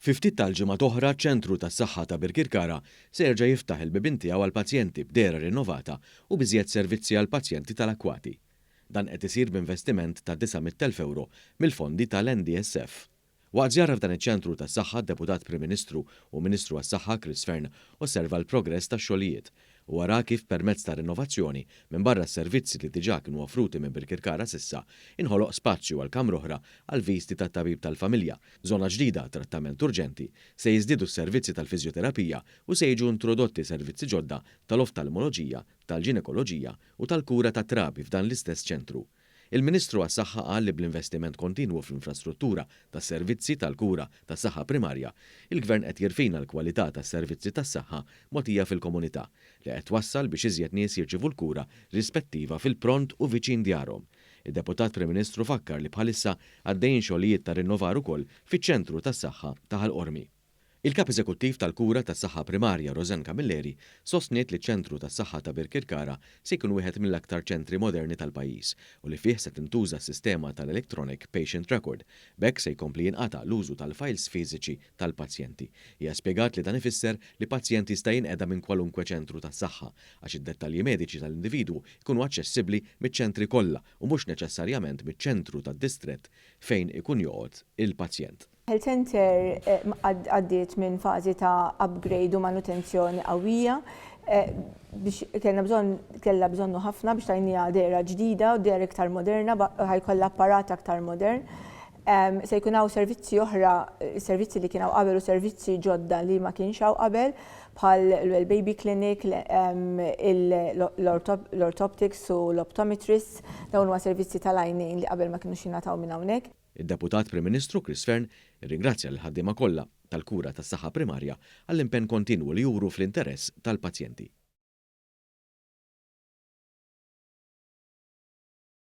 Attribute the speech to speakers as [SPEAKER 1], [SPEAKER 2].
[SPEAKER 1] Fi ftit tal-ġimgħat oħra ċ-Ċentru tas-Saħħa ta' Birkirkara se jerġa' jiftaħ il-bibien tiegħu għall-pazjenti b'dehra rinnovata u b'iżjed servizzi għall-pazjenti tal-akkwati. Dan qed isir b'investiment ta' 900,000 ewro mill-fondi tal-NDSF. Waqt żjara f'dan iċ-ċentru tas-saħħa d-Deputat Prim Ministru u Ministru għas-Saħħa Chris Fearne osserva l-progress tax-xogħlijiet. Huwa ra kif permezz ta' rinnovazzjoni, minbarra s-servizzi li diġà kienu offruti minn Birkirkara s'issa, inħoloq spazju għal kamra oħra għall-viżti tat-tabib tal-familja, żona ġdida għat-trattament urġenti, se jiżdiedu s-servizzi tal-fiżjoterapija u se jiġu introdotti servizzi ġodda tal-oftalmoloġija, tal-ġinekoloġija u tal-kura tat-trabi f'dan l-istess ċentru. Il-Ministru għas-Saħħa qal li bl-investiment kontinwu fl-infrastruttura tas-servizzi tal-kura tas-saħħa primarja, il-Gvern qed jirfina l-kwalità tas-servizzi tas-saħħa mogħtija fil-komunità, li qed twassal biex iżjed nies jirċievu l-kura rispettiva fil-pront u viċin djarhom. Id-Deputat Prim Ministru fakkar li bħalissa għaddejjin xogħlijiet ta' rinnovar ukoll fiċ-ċentru tas-saħħa ta' Ħal Qormi. Il-Kap Eżekuttiv tal-Kura tas-Saħħa Primarja Rosanne Camilleri sostniet li ċ-Ċentru tas-Saħħa ta' Birkirkara se jkun wieħed mill-aktar ċentri moderni tal-pajjiż u li fih se tintuża s-sistema tal-Electronic Patient Record. B'hekk se jkompli jinqata' l-użu tal-files fiżiċi tal-pazjenti. Hija spjegat li dan ifisser li pazjent jista' jinqeda minn kwalunkwe ċentru tas-saħħa għax id-dettalji mediċi tal-individwu jkunu aċċessibbli miċ-ċentri kollha u mhux neċessarjament miċ-ċentru tad-distrett fejn ikun joqgħod il-pazjent.
[SPEAKER 2] Health Centre għaddiet minn fażi ta' upgrade u manutenzjoni qawwija biex kellna bżonn kellha bżonnu ħafna biex tajniha dehra ġdida u dehra iktar moderna, ħa jkollha apparat aktar modern. Se jkun hawn servizzi oħra, servizzi li kien hawn qabel u servizzi ġodda li ma kienx hawn qabel bħal l-baby clinic, l-orthoptics u l-optometrists, dawn huma servizzi tal-għajnejn li qabel ma kinux jingħataw minn hawnhekk.
[SPEAKER 1] Id-Deputat Prim Ministru Chris Fearne irringrazzja lill-ħaddiema kollha tal-kura tas-saħħa primarja għall-impenn kontinwu li juru fl-interess tal-pazjenti.